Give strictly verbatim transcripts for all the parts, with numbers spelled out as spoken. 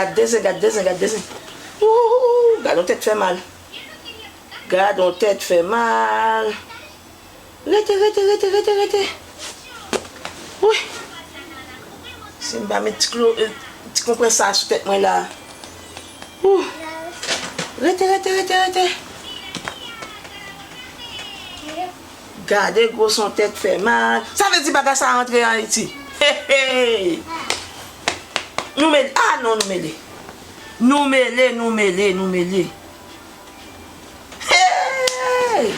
Gad de zen, gad de zen, gad de zen. Wouhou, gad yon tèt fè mal. Gad yon tèt fè mal. Rete, rete, rete, rete, rete. Wi. Si m pa met ti klo, eh, ti konprès sa sou tèt mwen la. Wouh. Rete, rete, rete, rete. Gade gwo son tèt fè mal. Sa vle di bagay sa rantre Ayiti. Hey, hey. Nou mele. Ah non, nou mele. Nou mele, nou mele, nou mele. Hey!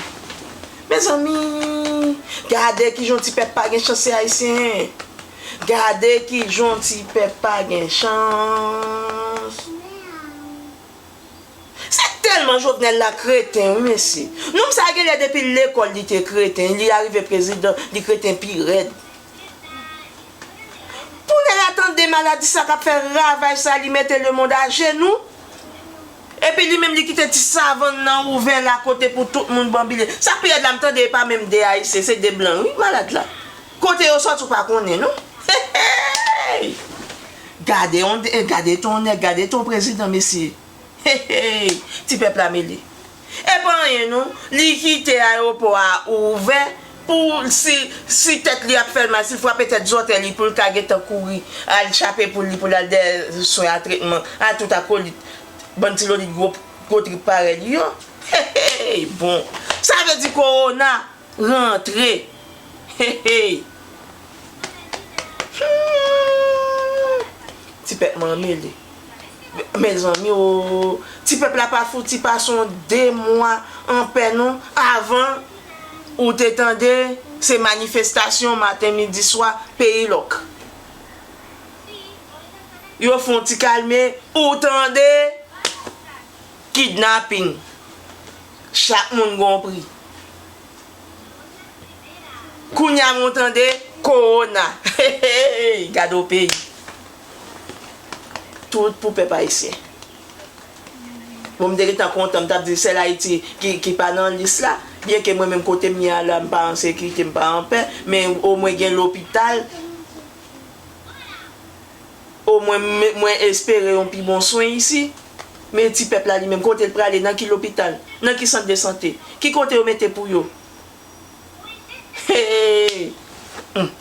Mezanmi, gade kijan ti pèp pa gen chans, se ayisyen. Gade kijan ti pèp pa gen chans. Se tèlman Jovenel la kreten, wi, mesye. Nonm sa genlè depi lekòl li te kreten, li arive prezidan, li kreten pi rèd. Pou nèg la tande maladi sa k ap fè ravaj sa, li mete lemonn ajenou. Epi li menm li kite ti savann nan ouvè la kote pou tout moun banbile. Sa k pi rèd la, m tande e pa menm de ayisyen, se de blan, wi, malad la. Kote yo sòti, ou pa konnen, non? Hey! Gade yon, gade ton nèg, gade ton prezidan, mesye. Hey, hey, ti pèp la mele. E pa anyen non, li kite ayewopò a ouvè pou si, si tèt li ap fè l mal, si l frape tèt zòtèy li pou l ka gentan kouri al chape poul li pou l al dèyè swen a tretman a tout akolit, bann ti lolit gwo, gwo trip parèy li yo. Hey, hey, bon. Sa vle di kowona rantre. Hey, hey. Hmm. Ti pèp mwen mele. Mezanmi o, ti pèp la pa fouti pase yon de mwa anpè non, avan ou te tande se manifestasyon maten, midi, swa, peyi lòk. Yo fè yon ti kalme, ou tande kidnaping. Chak moun gon pri. Kounye a m tande kowona. Hey, hey, hey, gade yon peyi. Tout pou pèp ayisyen. Bon, m te gentan kontan, m t ap di sèl Ayiti ki, ki pa nan lis la. Byenke mwen menm kote m ye a la, m pa an sekirite, m pa anpè, men omwen gen lopital. Omwen m, mwen espere yon pi bon swen isi. Men ti pèp la li menm, kote l prale, nan ki lopital, nan ki sant de sante, ki kote yo mete pou yo? Hey! Hmm.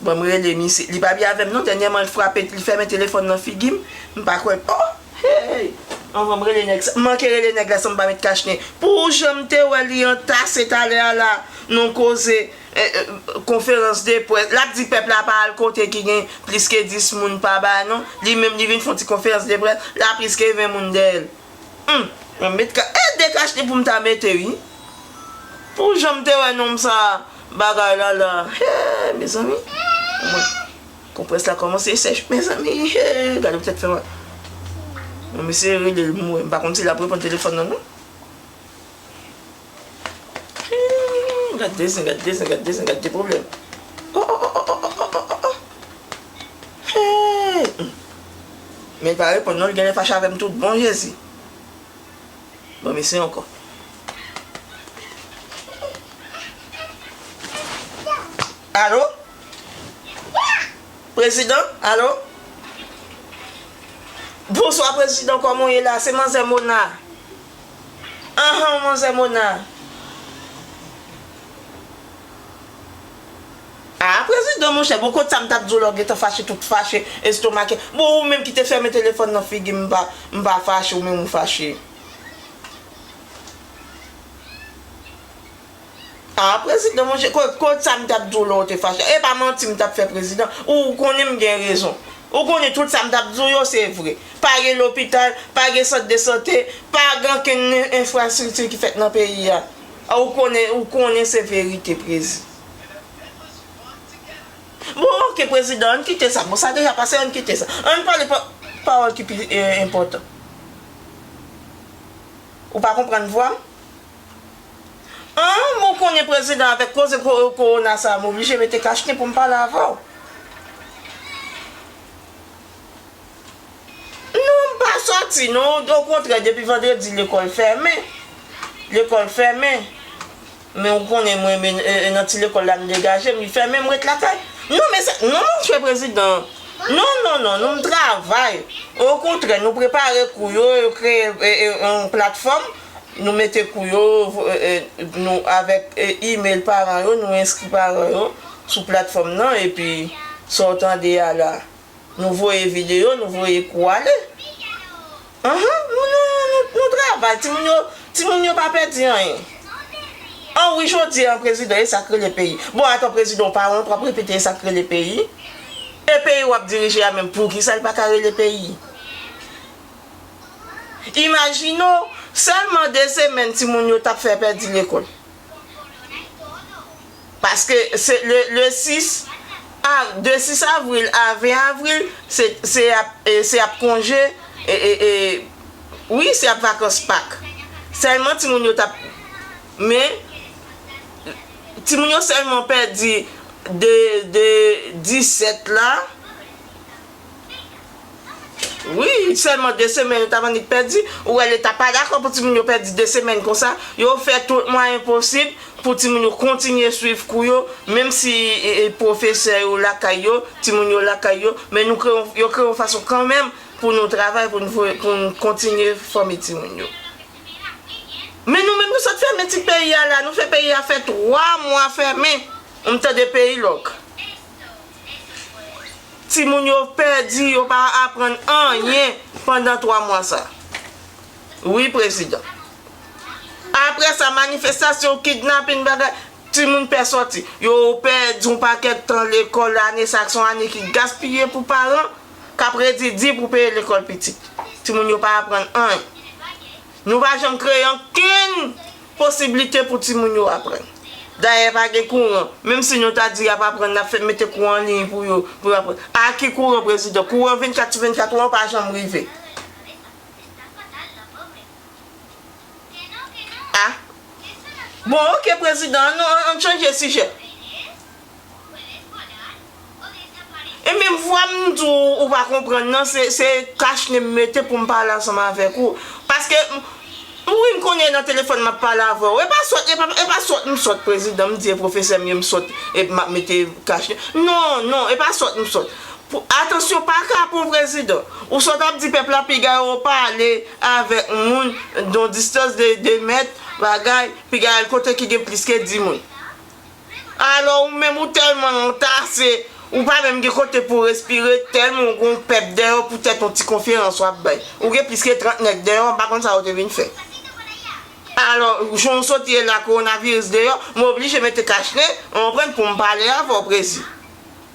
Ban m rele misye. Li pa byen avè m non, dènyèman l frape, li fèmen telefòn nan figi m. M pa kwè. Oh! Hey! Anvan m rele nèg sa. M manke rele nèg la san m pa met kachnen. Pou jan m te wè li antase talè a la, nan koze, eh, eh, konferans de près. L ap di pèp la pa al kote ki gen plis ke dis moun pa bay non. Li menm li vin fè yon ti konferans de près, la plis ke ven moun dèyè l. Humm, mwen met ka, e de kachnen pou m ta mete wi. Pou jan m te wè nonm sa bagay la la. Hey, mezanmi. Mwen, konprès la kòmanse sèch, mezanmi. Hey, gade pou tèt fè mal. Mwen, mesye rele l, mwen, m pa konn si l ap reponn telefòn nan non. Hmm, gad de zen, gad de zen, gad de zen, gad de pwoblèm. Oh, oh, oh. Hey! Hmm. Men l pa reponn non, l genlè fache avè m tout bon, Jezi. Bon, mesye ankò. Alo? Prezidan? Alo? Bonswa, prezidan, kòman w ye la? Se manzè Mona. Anhan, manzè Mona. Ah, prezidan, monchè, bon, kot sa m t ap di w la, w gentan fache, tout fache, estomake. Bon, ou menm ki te fèmen telefòn nan figi m, m pa, m pa fache, ou menm ou fache. Ah, prezidan, monchè, kot, kot sa m t ap di w la, w te fache? E pa manti m t ap fè, prezidan. Ou konnen m gen rezon. Ou konnen tout sa m t ap di w yo, se vre. Pa gen lopital, pa gen sant de sante, pa gen ankenn enfrastrikti ki fèt nan peyi a. Ah, ou konnen, ou konnen se verite, prezi. Bon, oke, prezidan, ann kite sa. Bon, sa deja pase, ann kite sa. Ann pale pa, pawòl ki pi, eh, enpòtan. Ou pa konprann vwa m? An, men w konnen prezidan avèk koze ko-, kowona sa a, m oblije mete kachnen pou m pale avè w. Non, m pa sòti non, okontrè, depi vandredi lekòl fèmen. Lekòl fèmen. Men w konnen mwen, men, e, e, nan ti lekòl la m degaje m, li fèmen, m ret lakay. Non, men se, non, monchè prezidan. Non, non, non, nou travay. Okontrè, nou prepare kou yo, yo kreye e, e, yon platfòm, nou mete kou yo, e, e, nou avèk e, email paran yo, nou enskri paran yo sou platfòm nan, epi sa w tande a la, nou voye videyo, nou voye kou ale. Ahan, nou, nou, nou, nou travay. Timoun yo, timoun yo pa pèdi anyen. An wi, jodi an, prezidan, e sa k rele peyi. Bon, atò, prezidan, w pa wont, w ap repete e sa k rele peyi. E peyi w ap dirije a menm, poukisa l pa ka rele peyi? Imajine w, sèlman de semèn timoun yo t ap fè pèdi lekòl. Paske se le, le sis a, de sis avril a ven avril, se, se ap, e, se ap konje, e, e, e, wi, se ap vakans Pak. Sèlman timoun yo t ap, men, timoun yo sèlman pèdi de, de disèt la, wi, sèlman de semèn yo t ap annik pèdi. Ou wè, leta pa dakò pou timoun yo pèdi de semèn konsa. Yo fè tout mwayen posib pou timoun yo kontinye swiv kou yo, menm si e, e, pwofesè yo lakay yo, timoun yo lakay yo, men nou kreye, yo kreye yon fason kanmenm pou nou travay, pou nou, pou nou kontinye fòme timoun yo. Men nou menm, nou sot fèmen ti peyi a la, nou fè peyi a fè twa mwa fèmen. M tande peyi lòk. Timoun yo pèdi, yo pa aprann anyen pandan twa mwa sa. Wi, prezidan. Apre sa, manifestasyon, kidnapin, bagay, timoun pè sòti. Yo pèdi yon pakèt tan lekòl, ane sa, se yon ane ki gaspiye pou paran k ap redi di pou peye lekòl pitit. Timoun yo pa aprann anyen. Nou pa janm kreye ankenn posiblite pou timoun yo aprann. Dayè, pa gen kouran. Menm si nou ta di y ap aprann, n ap fè mete kouran an liy pou yo, pou yo aprann. A ki kouran, prezidan? Kouran vennkat sou vennkat, ou an pa janm rive. A. Bon, oke, prezidan, nou, ann chanje sijè. E menm vwa m di w, ou pa konprann nan, se, se kachnen m mete pou m pale ansanm avèk ou. Paske, m, wi, m konnen nan telefòn m ap pale avè w. E pa sòt, e pa, e pa sòt m sòt, prezidan, m di e pwofesè m ye m sòt, epi m ap mete kachnen. Non, non, e pa sòt m sòt. Pou, atansyon, pa kapon, prezidan. Ou sòt ap di pèp la piga yo pale avèk moun, yon distans de de mèt, bagay, piga al kote ki gen plis ke dis moun. Alò, ou menm ou tèlman antase, ou pa menm gen kote pou w respire, tèlman w gen yon pèp dèyè w, poutèt yon ti konferans w ap bay. Ou gen plis ke trant nèg dèyè w, m pa konn sa yo te vin fè. Alò, jan w sot ye la, kowonaviris deyò, m oblije mete kachnen, w konprann, pou m pale avè w, prezi.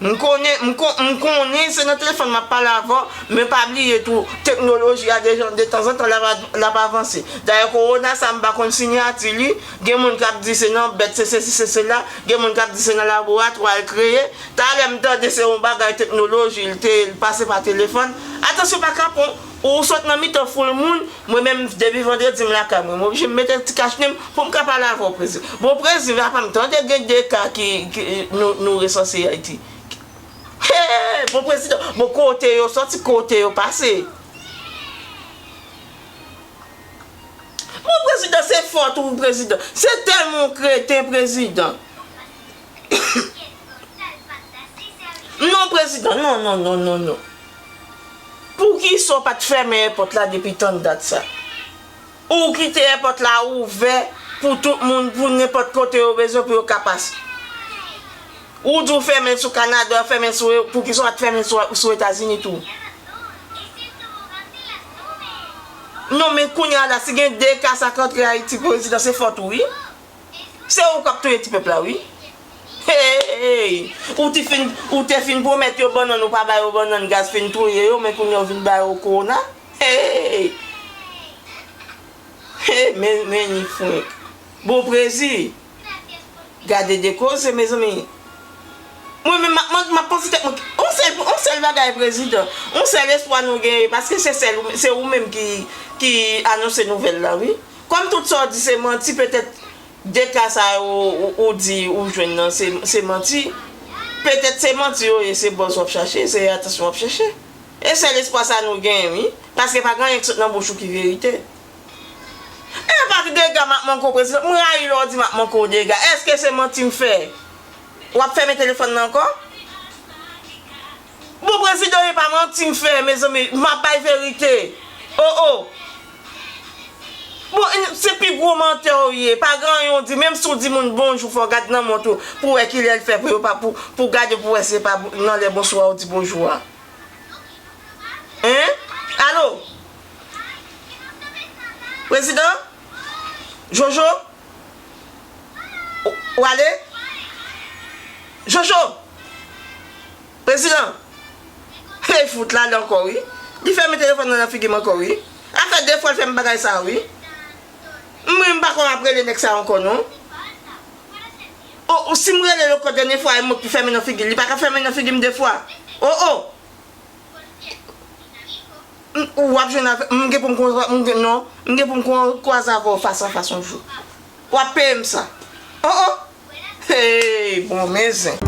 M konnen, m kon-, m konnen se nan telefòn m ap pale avè w, men pa bliye tou, teknoloji a deja, de tanzantan, l ap, l ap avanse. Dayè, kowona sa, m pa konn sinyati li, gen moun k ap di se nan bèt, se sesi, se sela, gen moun k ap di se nan laboratwa l kreye. Talè m tande se yon bagay teknoloji, l te, l pase pa telefòn. Atansyon, pa kapon, ou sot nan mitan foul moun, mwen menm, depi vandredi, m lakay mwen. M oblije m mete ti kachnen m pou m ka pale avè w, prezi. Bon, prezi, apa m tande gen de ka ki, ki nou, nou resanse Ayiti. Hey, bon prezidan, bon kote yo soti, kote yo pase. Bon prezidan, se fòt ou prezidan. Se tèlman w kreten prezidan. Non prezidan, non, non, non, non, non. Poukisa w pa t fèmen èpòt la depi tann dat sa? Ou kite èpòt la ouvè pou tout moun, pou nenpòt kote yo bezwen pou yo ka pase. Ou di w fèmen l sou Kanada, fèmen l sou, poukisa w pa t fèmen l sou, sou Etazini tou? Non, men kounye a la, si gen de ka sa k antre Ayiti, prezidan, se fòt ou, wi. Se ou k ap touye ti pèp la, wi. Hey! Ou te fin, ou te fin pwomèt yo bannann, ou pa ba yo bannann, gaz fin touye yo, men kounye a w vin ba yo kowona. Hey! Hey, men, men ni frenk. Bon, prezi. Gade de koze, mezanmi. Mwen menm, m ap, m ap, m ap panse tèt mwen, yon sèl, yon sèl bagay, prezidan. Yon sèl espwa nou genyen, paske se sèl, se ou menm ki, ki anonse nouvèl la, wi. Kòm tout sa w di se manti, petèt de ka sa yo ou, ou, ou di ou jwenn nan, se, se manti. Petèt se manti yo ye, se buzz w ap chache, se atansyon w ap chache. E sèl espwa sa nou genyen, wi. Paske pa gen anyen ki sot nan bouch ou ki verite. E pa dega m ap manke w, prezidan. M rayi lè w di m ap manke w dega. Èske se manti m fè? W ap fèmen telefòn nan ankò? Bon, prezidan, e pa manti m fè, mezanmi, m ap bay verite. O, o. Bon, se pi gwo mantè w ye. Pa gen anyen w di. Menm si w di moun bonjou, fò w gad nan mont ou pou w wè kilè l fè pou yo pa, pou, pou w gade pou w wè si se pa nan lè bonswa w di bonjou a. Hein? Alo? Prezidan? Jojo? Ou, ou ale? Jojo! Prezidan! Hey, fout la, la ankò, wi. Li fèmen telefòn nan nan figi m ankò, wi. A fè de fwa l fè m bagay sa, wi. M, m pa konn ap rele nèg sa ankò, non. O, o, si m rele l ankò dènye fwa, e mwen ki fèmen nan figi l. Li pa ka fèmen nan figi m de fwa. O, o! M, w ap jwenn avè m, gen pou m kon, m gen, non, m gen pou m kon, kwaze avè w fas an fas yon jou. W ap peye m sa. O, o! Hey, bon, men zen.